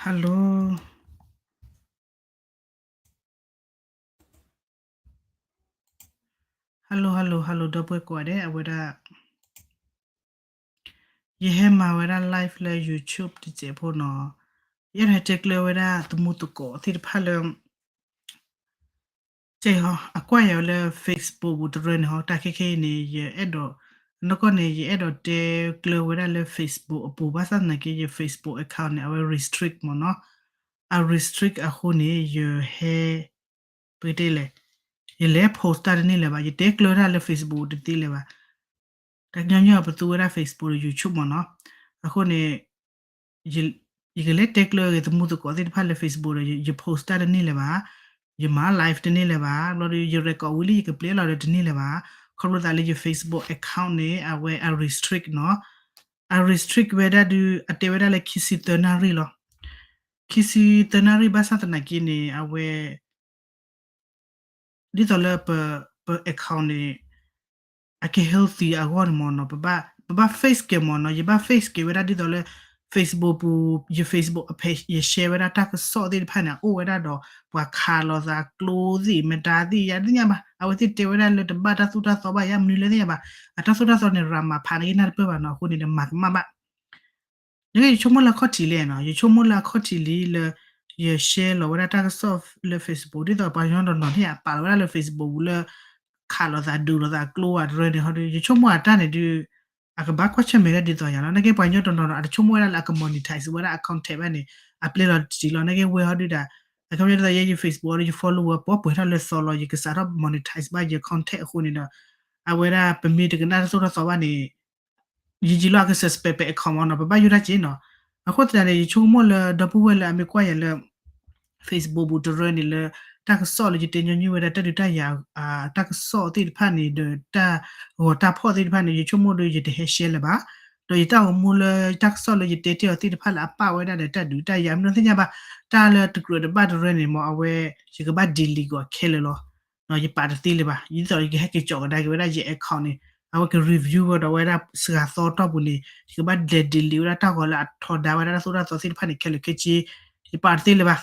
Hello, hello, hello, hello, ဒီပုၢ်ဝဲၢ်ကိးဂၤဒဲး အဝဲဒၣ် ယဟဲမၤဝဲဒၣ် live လၢ YouTube တစဲးဖိနီၤ, ယအဲၣ်ဒိးဟဲတဲကျၢၤဝဲဒၣ်သမူသကိးသ့ၣ်တဖၣ်လၢ ကဲဟီ အကွၢ်ယၤလၢ Facebook ပူၤတရၢန့ၣ်ဟီ တၢ်ခဲခဲအံၤန့ၣ် ယအဲၣ်ဒိး နီၢ်ကီၢ်န့ၣ် ယအဲၣ်ဒိးတဲကျၢၤဝဲဒၣ်လၢ Facebook အပူၤ ဘၣ်ဆၣ်သနာ်က့ ယ Facebook account န့ၣ် အဝဲ restrict မ့ၢ်နီၤ, အ restrict အဃိန့ၣ် ယဟဲ ပကတဲလဲၣ်, ယလဲၤ post တၢ်တန့ၢ်လၢၤဘၣ်, ယတဲကျၢၤတၢ်လၢ Facebook တသ့လၢၤဘၣ်. တၢ်ညီနုၢ်အပသူဝဲဒၣ် Facebook ဒီး YouTube မ့ၢ်နီၤ, အဃိန့ၣ် ယကလဲၤတဲကျၢၤဂ့ၤသမူသကိးသ့ၣ်တဖၣ်လၢ Facebook ဒီး ယ post တၢ်တန့ၢ်လၢၤဘၣ်, ယမၤ live တန့ၢ်လၢၤဘၣ်, ဘျီဒီး ယ record ဝံၤလံ ယကပျဲလီၤဒီးတန့ၢ်လၢၤဘၣ်, ခီဖျိသးလၢယ Facebook account န့ၣ် အဝဲအ restrict နီၤ, အ restrict ဝဲဒၣ်ဒုး အတဲဝဲဒၣ်လၢခံဆံသၢနၣ်ရံၣ်လီၤ. ခံဆံသၢနၣ်ရံၣ် ဘၣ်ဆၣ်သနာ်က့န့ၣ် အဝဲ ဒ်သိးလၢပ ပ account န့ၣ် အက healthy အဂီၢ်န့ၣ်မ့ၢ်နီၤ, ပဘၣ် ပဘၣ် fix က့ၤမ့ၢ်နီၤ, ယဘၣ် fix က့ၤဝဲဒၣ်ဒ်သိးလၢ Facebook ပူၤ ယ Facebook အ page ယ share ဝဲဒၣ်တၢ်ကစီၣ်သ့ၣ်တဖၣ်န့ၣ် အအိၣ်ဝဲဒၣ်ဒီး ပှၤခးလိာ်သးကျိသ့ၣ် မတၤသ့ၣ် ယၤသ့ၣ်ညါဘၣ်, အဝဲသ့ၣ်တဲဝဲဒၣ်လၢတဘၣ်တၢ်သိၣ်တၢ်သီဘၣ် ယၤမနုၤလဲၣ်သ့ၣ်ညါဘၣ်, အတၢ်သိၣ်တၢ်သီန့ၣ် ရၤမၤဖးန့ၣ်က့ၤနၢ်တပၢၢ်ဘၣ်နီၤ, အဃိန့ၣ်ဒီးမၤကမၣ်ဘၣ် နကယဆိကမိၣ်လၢအခီၣ်ထံးလဲၣ်နီၤ, ယဆိကမိၣ်လၢအခီၣ်ထံးလံလၢ ယ share လီၤဝဲဒၣ်တၢ်ကစီၣ်လၢ Facebook ဒ်သိးပှၤကညီတနီၤန့ၣ် အပာ်လီၤဝဲဒၣ်လၢ Facebook ပူၤလၢ ခးလိာ်သးဒုးလိာ်သးကျိဝဲတရၢန့ၣ်ဟီဒီး ယဆိကမိၣ်အတၢ်န့ၣ်ဒုး အကဘၣ်ကွၢ်ဆၢၣ်မဲာ်ဒၣ်ဒ်သိးယၤလီၤ. နကဲပှၤကညီတနီၤနီၤ အတဆိကမိၣ်ဝဲဒၣ်လၢအက monetize ဝဲဒၣ်အ content ဘၣ်န့ၣ် အပျဲလီၤတံၢ်လီၤ. နကဲဝဲဟီဒုးဒၣ် အခီပညီဒ်သိးယဲယ Facebook ဒီးယ follower ပှဲၤပှဲၤထီၣ်လၢသီလီၤ, ယကစးထီၣ် monetize ဘၣ်ယ content အဃိန့ၣ်ဒီး အဝဲဒၣ်ပမ့ၢ်တကနၣ်တၢ်သိၣ်တၢ်သီဘၣ်န့ၣ် ယယံာ်လီၤအက suspect ပ account မ့ၢ်နီၤ, ပဘၣ်ယိၣ်တၢ်က့နီၤ. အဃိသတးန့ၣ် ယဆိကမိၣ်လၢဒီပုၢ်ဝဲၢ်လၢအမ့ၢ်ကွၢ်ယၤလၢ Facebook ပူၤတရၢန့ၣ်လၢ တၢ်ကစီၣ်လၢယတဲညီနုၢ်ဝဲဒၣ်တၢ်ဒုးတၢ်ယၤ တၢ်ကစီၣ်သ့ၣ်တဖၣ်န့ၣ်ဒီးတၢ်ဂီၤတၢ်ဖီၣ်သ့ၣ်တဖၣ်န့ၣ် ယဆိကမိၣ်ဒီးယတဟဲ share လၢၤဘၣ်. ဒီးယတၢ်အိၣ်မူလၢတၢ်ကစီၣ်လၢယတဲတ့ၢ်အီၤသ့ၣ်တဖၣ်လၢအပာ်ဝဲဒၣ်ဒီးတၢ်ဒုးတၢ်ယၤ မနုၤသ့ၣ်ညါဘၣ်, တၢ်လၢတကြၢးတဘၣ်တရၢန့ၣ်မ့ၢ်အဝဲ ယကဘၣ် delete ကွံာ်ခဲလၢာ်လီၤ. ယပာ်တသ့လၢၤဘၣ်, ဒ်သိးယကဟဲက့ၤကၠီးကဒါက့ၤဝဲဒၣ်ယ account န့ၣ် အဝဲက review ဝဲဒီးဝဲဒၣ်စှၤသီတီၢ်ပူၤန့ၣ် ယကဘၣ်လဲၤ delete ဝဲဒၣ်တၢ်ဂီၤလၢအထီဒါဝဲဒၣ်တၢ်သိၣ်တၢ်သီသ့ၣ်တဖၣ်န့ၣ် ခဲလၢာ်ခဲဆ့ ယပာ်တသ့လၢၤဘၣ်.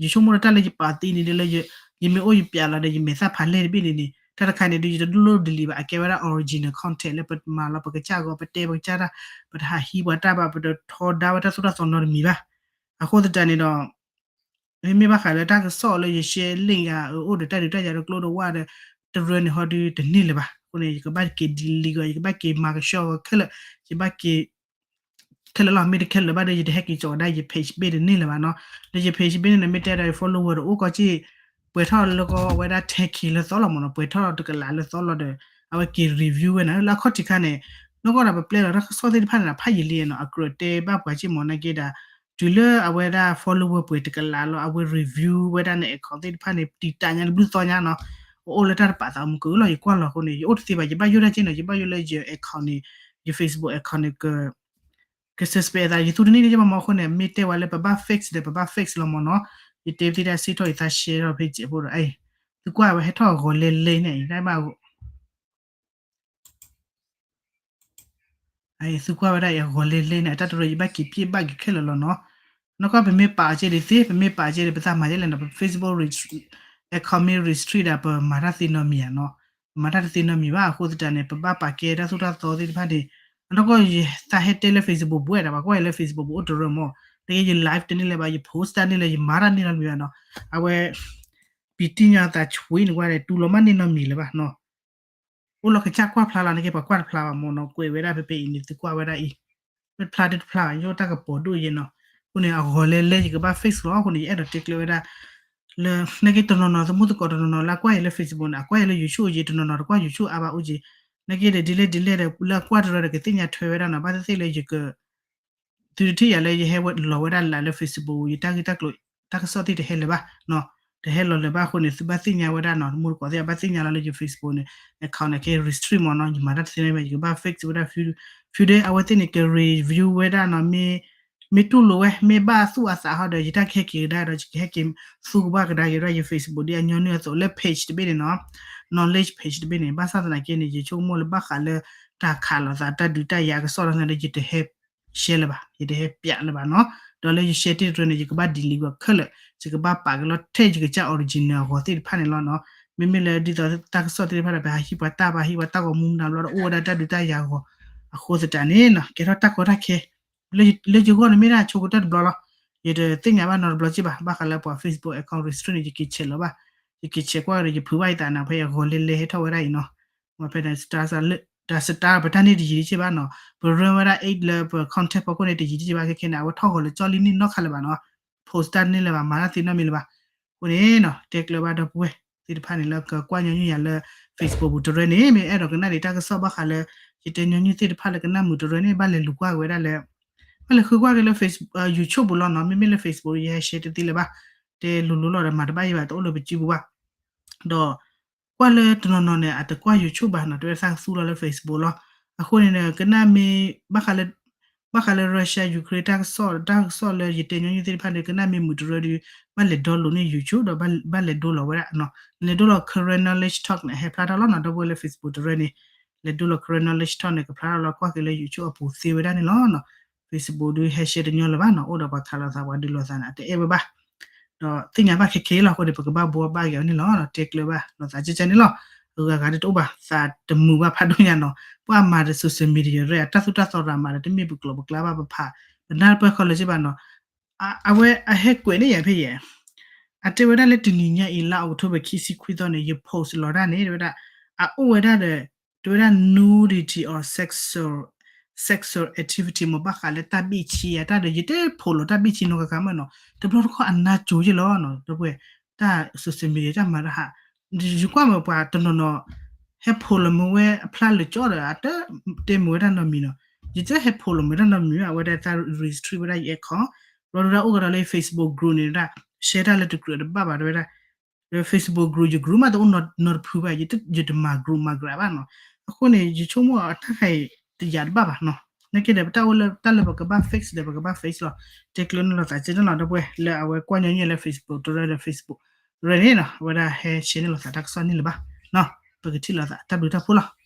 ယဆိကမိၣ်လၢတၢ်လၢယပာ်သ့န့ၣ်ဒီးလၢ ယမ့ၢ်အိၣ်ယပျးလီၤဒီးယမဲာ်သၣ်ဖးလဲၢ်တဘ့ၣ်န့ၣ်န့ၣ် တၢ်တခါန့ၣ်ဒုး ယတလိၣ် delete ဘၣ်, အကဲဝဲဒၣ် original content လၢပမၤလီၤပကစၢ်ဂီၤ ပတဲပကစၢ်တၢ် ပတဟးဟံးပှၤတၢ်ဘၣ် ပတထီဒါဝဲတၢ်သိၣ်တၢ်သီနီတမံၤဘၣ်. အဃိသတးန့ၣ်ဒီး မ့မ့ၢ်ဘၣ်ဃးလၢတၢ်ကစီၣ်လၢယ share link အအိၣ်ဒီးတၢ်ဒုးတၢ်ယၤဒီးကျိဒီးဝၣ်ဒီး တရၢန့ၣ်ဟီဒုးတန့ၢ်လၢၤဘၣ်. အဃိန့ၣ် ယကဘၣ်က့ၤ delete ဂီၤ ယကဘၣ်က့ၤမၤကဆှီဂီၤခဲလၢာ်, ယဘၣ်က့ၤ ခဲလၢာ်လီၤ. မ့ၢ်တခဲလၢာ်ဘၣ်ဒီး ယတဟဲက့ၤကၠီးကဒါယ page ဘ့ၣ်တန့ၢ်လၢၤဘၣ်နီၤ. ဒီးယ page ဘ့ၣ်န့ၣ် မ့ၢ်တဲဒီးယ follower ဒီးအိၣ်ကီးက့ၢ် ပှဲၤထီၣ်လၢကီးဝဲဒၣ် ten K လၢသီလီၤမ့ၢ်နီၤ, ပှဲၤထီၣ်တကလးလၢသီလီၤဒီး အဝဲက့ၤ review ဝဲန့ၣ် လၢအခီၣ်ထံးခါန့ၣ် နီၢ်ကီၢ်ဒီးပပျဲလီၤတၢ်ကစီၣ်သ့ၣ်တဖၣ်န့ၣ်ဒီး ဖးယံာ်လံနီၤ, အကြၢးတဲဘၣ်ပှၤက့ၢ်မ့ၢ်နာ်က့ဒီး တုၤလၢအဝဲဒၣ် follower ပှဲၤတကလးလီၤ အဝဲ review ဝဲဒၣ်န account သ့ၣ်တဖၣ်န့ၣ် တံာ်တာ်ညါတဘျုးသီညါနီၤ, အအိၣ်လၢတၢ်တပာ်သးမုာ်ကလီၤ. ယကွၢ်လီၤအဃိန့ၣ် ယအိၣ်တသ့ဘၣ်, ယဘၣ်ယိၣ်တၢ်က့ၢ်နီၤ, ယဘၣ်ယိၣ်လၢယ account န့ၣ် ယ Facebook account န့ၣ် က က suspect အသး ယသူတန့ၢ်န့ၣ် ယဘၣ်မ့ၢ်အဃိန့ၣ် မ့ၢ်တဲဝဲလၢပဘၣ် fix ဒီးပဘၣ် fix လီၤမ့ၢ်နီၤ. ယတဲသ့ဒၣ်စ့ၢ်ထီၣ်ယသးရှဲထီၣ်ဖဲစဲးဖိဒီး သုကွၢ်ဝဲဟဲထီၣ်အဂီၤလဲလဲန့ၣ် တၢ်ဘၣ် သုကွၢ်ဝဲဒၣ်အဂီၤလဲလဲန့ၣ် အတၢ်တရၢယဘၣ်က့ၤပျဲဘၣ်က့ၤခဲလၢာ်လီၤနီၤ. နီၢ်ကီၢ်ပမ့ၢ်ပာ်အီၤက့ၢ်ဒ်သ့ ပမ့ၢ်ပာ်အီၤက့ၢ်ဒီး ပသးမၤဒ်လဲၣ်နီၤ, ပ Facebook account မ့ၢ် restrict ဒီးပမၤတၢ်တသ့နီတမံၤဧါနီၤ, ပမၤတၢ်တသ့နီတမံၤဘၣ်. အဃိသတးန့ၣ် ပဘၣ်ပာ်ကဲတၢ်သိၣ်တၢ်သီသ့ၣ်တဖၣ်န့ၣ် အနီၢ်ကီၢ်ယသးဟဲတဲလၢ Facebook ပဝဲဒၣ် ပှၤကွၢ်ယၤလၢ Facebook ပအိၣ်တရၢမ့ၢ် နက့ယ live တန့ၢ်လၢၤဘၣ်, ယ post တၢ်န့ၢ်လၢၤ ယမၤတၢ်န့ၢ်နီတမံၤဘၣ်နီၤ. အဝဲ ပံတံၢ်ညါသးဆွံနကွၢ်ဒီး တူၢ်လိာ်မးန့ၢ်နီတမံၤလၢၤဘၣ်နီၤ. အိၣ်လီၤကစၢ်ကွၢ်ဖျါလီၤ နက့ပှၤကွၢ်တဖျါဘၣ်မ့ၢ်နီၤ, ကွဲးဝဲဒၣ်ဖဲဖဲအံၤန့ၣ် သုကွၢ်ဝဲဒၣ်အံၤ တဖျါတဖျါဘၣ် ယအိၣ်တၢ်ကပီၤဒိၣ်ယဲနီၤ. အဃိန့ၣ် အဂီၤလဲလဲယကဘၣ် fix လီၤ. အဃိန့ၣ် ယအဲၣ်ဒိးတဲကျၢၤဝဲဒၣ် လၢ နက့တနီၤနီၤ သမူသကိးတနီၤနီၤလၢအကွၢ်ယၤလၢ Facebook န့ၣ် အကွၢ်ယၤလၢ YouTube ယဲ တနီၤနီၤတကွၢ် YouTube အါဘၣ်အိၣ်က့ၢ်, နက့ဒီးဒ်လဲၣ်ဒ်လဲၣ်ဒီး လၢအကွၢ်တရၢဒီးကသ့ၣ်ညါထွဲဝဲဒၣ်နီၤ, ဘၣ်သ့ၣ်သ့ၣ်လၢယက သုတထံၣ်ယၤလၢယဟဲလီၤဝဲဒၣ်လၢ Facebook ယတၢ်ဂ့ၢ်တၢ်ကျိၤ တၢ်ကစီၣ်သ့ၣ်တဟဲလၢၤဘၣ်နီၤ, တဟဲလီၤလၢၤဘၣ်အဃိန့ၣ် သုဘၣ်သ့ၣ်ညါဝဲဒၣ်နီၤ, သမူသကိးသ့ၣ်ဘၣ်သ့ၣ်ညါလီၤလၢယ Facebook န့ၣ် account န့ၣ် ကဲ restrict မ့ၢ်နီၤ, ယမၤတၢ်တသ့နီတမံၤ ယကဘၣ် fix ဝဲဒၣ် few day အဝဲသ့ၣ်န့ၣ် က review ဝဲဒၣ်နီၤ, မ့ၢ်တူၢ်လိာ်ဝဲ မ့ၢ်ဘၣ်သူၣ်အသးဟီဒီး ယတၢ်ကဟဲက့ၤကဒါဒီး ယကဟဲက့ၤသူကဘၣ်ကဒါက့ၤဝဲဒၣ်ယ Facebook ဒ်အညီနုၢ်အသိး လၢ page တဘ့ၣ်န့ၣ်နီၤ, knowledge page တဘ့ၣ်န့ၣ်, ဘၣ်ဆၣ်သနာ်က့န့ၣ် ယဆိကမိၣ်လၢဘၣ်ဃးလၢ တၢ်ခးလိာ်သး တၢ်ဒုးတၢ်ယၤအကစီၣ်လီၤန့ၣ်ဒီး ယတဟဲ share လၢၤဘၣ်, ယတဟဲပျးလၢၤဘၣ်နီၤ. ဒီးလၢယ share တၢ်တရၢန့ၣ် ယကဘၣ် delete ဝဲခဲလၢာ်, ယကဘၣ်ပာ်က့ၤလီၤထဲယကစၢ် original အဂီၤသ့ၣ်တဖၣ်န့ၣ်လီၤနီၤ. မ့မ့ၢ်လၢဒ်သိးတၢ်ကစီၣ်သ့ၣ်တဖၣ်ဒီး ပဟးဟံးပှၤတၢ် ပဟးဟံးပှၤတၢ်ဂီၤမူမနုၤဘျီဒီး အိၣ်ဝဲဒၣ်တၢ်ဒုးတၢ်ယၤအဂီၤအဃိသတးန့ၣ်နီၤ ကဲထီၣ်တၢ်ကီတၢ်ခဲ လၢယဂီၢ်န့ၣ်မ့ၢ်ဒၣ်ဆိကတၢၢ်တဘျီလီၤ. ယတသ့ၣ်ညါဘၣ်နီတဘျီစ့ၢ်ဘၣ် ဘၣ်ဃးလၢပှၤ Facebook account restrict န့ၣ် ယက့ၤဆဲးလီၤဘၣ်, ယက့ၤဆဲးကွၢ်ဒီး ယဖုးဘၣ်ယသးနၤ ဖဲအဂီၤလဲၤလဲၤဟဲထီၣ်ဝဲဒၣ်အံၤနီၤ. မ့ၢ်ဖဲန့ၣ် တၢ်စတၢ်ပတၢ်န့ၢ်တယံၤဒံးစ့ၢ်ဘၣ်နီၤ, ပရၢဝဲဒၣ် aid လၢပ contact ဖီခိၣ်န့ၣ်တယံၤဒံးစ့ၢ်ဘၣ် ခဲခဲန့ၣ် အဝဲထီၣ်ဂီၤလၢကၠီလံန့ၣ်နီတခါလၢၤဘၣ်နီၤ, post တၢ်တန့ၢ်လၢၤဘၣ် မၤတၢ်သ့နီတမံၤလၢၤဘၣ်. အဃိန့ၣ်နီၤ တဲကျၢၤဘၣ်ဒီပုၢ်ဝဲၢ်သ့ၣ်တဖၣ်န့ၣ် လၢကကွၢ်ညီနုၢ်ယၤလၢ Facebook ပူၤတရၢန့ၣ် မ့ၢ်အဲၣ်ဒိးကနၣ်ဒံးတၢ်ကစီၣ်ဘၣ်ဃးလၢ ယတဲညီနုၢ်သ့ၣ်တဖၣ်လၢကနၣ်မုာ်တရၢန့ၣ် ဘၣ်လဲၤလူၤကွၢ်က့ၤဝဲဒၣ်လၢ ဘၣ်လဲၤဃုကွၢ်က့ၤလၢ Facebook, YouTube ပူၤလီၤနီၤ. မ့မ့ၢ်လၢ Facebook ယဟဲ share တသ့လၢၤဘၣ်, တဲလိၤလိၤလီၤဒီးမၤတဘၣ်ယံၤဘၣ် တအိၣ်လၢပစုပူၤဘၣ်. ဒီးကွၢ်လၢတနီၤနီၤန့ၣ် အတကွၢ် YouTube ဘၣ်နီၤ, တဲဝဲဒၣ်သးသူလီၤလၢ Facebook လီၤ. အဃိန့ၣ်ဒီး ကနၣ်မ့ၢ် ဘၣ်ဃးလၢ ဘၣ်ဃးလၢ Russia Ukraine တၢ်ကစီၣ် တၢ်ကစီၣ်လၢယတဲညီနုၢ်သ့ၣ်တဖၣ်န့ၣ် ကနၣ်မ့ၢ်မုာ်တရၢဒီး ဘၣ်လဲၤ download န့ၢ် YouTube ဒီး ဘၣ်လဲၤဒိလီၤဝဲဒၣ်နီၤ, လဲၤဒိလီၤ Karen Knowledge Talk န့ၣ် ဟဲဖျါထီၣ်လီၤနီၤ ဒီပုၢ်ဝဲၢ်လၢ Facebook တရၢန့ၣ် လဲၤဒိလီၤ Karen Knowledge Talk န့ၣ် ကဖျါထီၣ်လီၤကွၢ်က့ၤလၢ YouTube အပူၤသ့ဝဲဒၣ်န့ၣ်လီၤနီၤ. Facebook ဒုးဟဲ share တညီလၢၤဘၣ်နီၤ, အိၣ်ဒီးပှၤခးလိာ်သး ပှၤဒုးလိာ်သးန့ၣ် အတအဲၣ်ဝဲဘၣ်. ဒီးသ့ၣ်ညါဘၣ်ခဲခဲလီၤ. အဃိန့ၣ် ပကဘၣ်ဘှီဘၣ်က့ၤအီၤန့ၣ်လီၤ. တဲကျၢၤဘၣ်လိာ်သးကဲကဲန့ၣ်လီၤ. အဂၤဂၤဒ်တအိၣ်ဘၣ် သးတမုာ်ဘၣ်ဖးဒိၣ်ညါနီၤ, ပှၤမၤဒီး social media ရဲၣ် အတၢ်သူၣ်တၢ်သီရၤမၤဒီး တမ့ၢ်ပကျိာ်ပကျါဘၣ် ပဖး ပနၢ်ပၢၢ်ခီလၢၤစ့ၢ်ဘၣ်နီၤ. အဝဲအဟဲကွဲးန့ၣ်ယၤဖဲယဲၢ် အတဲဝဲဒၣ်လၢတနံၤညါအံၤ လါ October ခံဆံခွံသီန့ၣ် ယ post လီၤတၢ်န့ၣ် တဲဝဲဒၣ် အအိၣ်ဝဲဒၣ်ဒီး တဲဝဲဒၣ် nudity or sexual, sexual activity မ့ၢ်ဘၣ်ဃးလၢတၢ်ဘံၣ်ဆံယၤတၢ်ဒီး ယတ post လီၤတၢ်ဘံၣ်ဆံနီတဂၤဂၤမ့ၢ်နီၤ, တဘျီတခီၣ်အနါကိၤယဲၢ်လီၤနီၤ, ဒီပုၢ်ဝဲၢ် တၢ် social media တၢ်မၤတၢ်ဟး ယကွၢ်မ့ၢ်ပှၤတနီၤနီၤ ဟဲ post လီၤမ့ၢ်ဝဲအဖျါလၢာ်ကၠီဒီး အတတဲမ့ၢ်ဝဲတၢ်နီတမံၤနီၤ, ယတဟဲ post လီၤမ့ၢ်တၢ်နီတမံၤ အဝဲဒၣ်သး restrict ဝဲဒၣ်ယ account, ဘျီဒၣ်အိၣ်ကဒီးလၢ Facebook group န့ၣ်ဒၣ် share တၢ်လၢတကြၢးတဘၣ်ဘၣ် တဲဝဲဒၣ် ဒီး Facebook group ယ group မးတအိၣ်နီတဖုဘၣ်, ယတမၤ group မၤ group ဘၣ်နီၤ, အဃိန့ၣ် ယဆိကမိၣ်အတၢ်ခါအံၤ တယာ်တဘၣ်ဘၣ်နီၤ, နာ်က့ဒီး ပတၢ်အိၣ်လၢတၢ်လၢပကဘၣ် fix ဒီးပကဘၣ် fix လီၤ, တဲကျၢၤန့ၣ်လိာ်သးကဲန့ၣ်လီၤ ဒီပုၢ်ဝဲၢ် လၢအဝဲကွၢ်ညီနုၢ်လၢ Facebook တရၢဒီး Facebook တရၢန့ၣ်နီၤ, အဝဲဒၣ်ဟဲ share န့ၣ်လိာ်သးတၢ်ကစီၣ်န့ၣ်လၢၤဘၣ်နီၤ, ပကထံၣ်လိာ်သး တၢ်ဘျုးတၢ်ဖှိၣ်လီၤ.